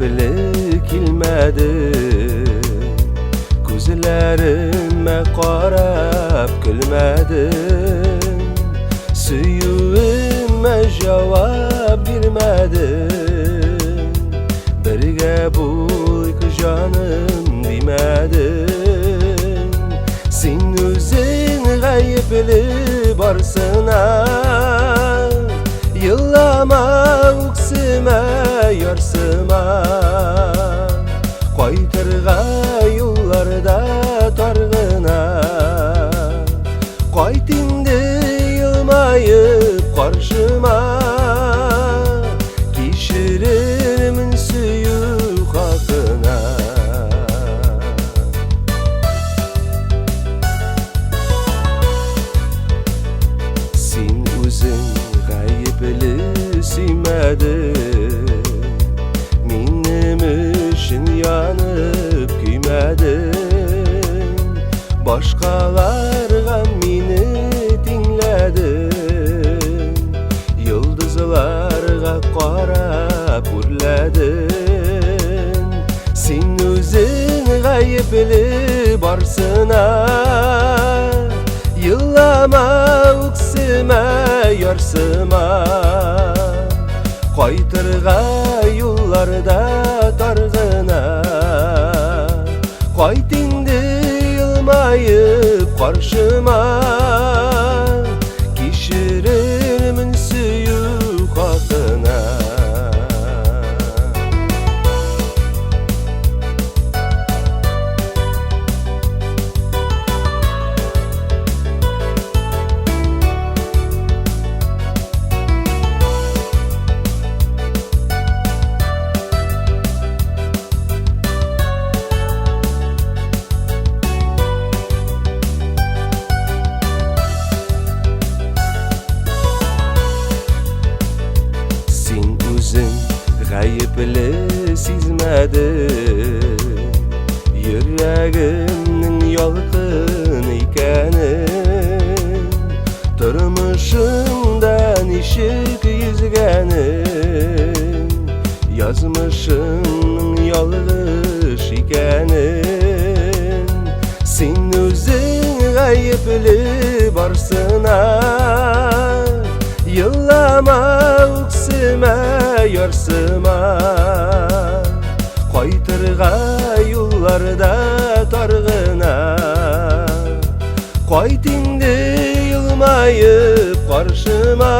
гаепле килмәдең, Күзләремә карап көлмәдең, Сөюемә җавап бирмәдең, Бергә булыйк, җаным, димәдең. Син үзең гаепле барсына, Елама, үксемә, ярсыма. Кайтырга юлларда тар гына. Кайт инде елмаеп каршыма. Кичерермен сөю хакына. Син үзең гаепле сөймәдең, Минем өчен янып көймәдең. Башкаларга мине тиңләдең, Йолдызларга карап үрләдең. Син үзең гаепле барсына, Елама, үксемә, ярсыма. Кайтырга юлларда тар гына. Кайт инде елмаеп каршыма. Кичерермен сөю хакына. Син үзең гаепле сизмәдең, Йөрәгемнең ялкын икәнен, Тормышыңда ничек йөзгәнен, Язмышыңның ялгыш икәнен. Син үзең гаепле барсына, Елама, үксемә, ярсыма. Кайтырга юлларда тар гына. Кайт инде елмаеп каршыма.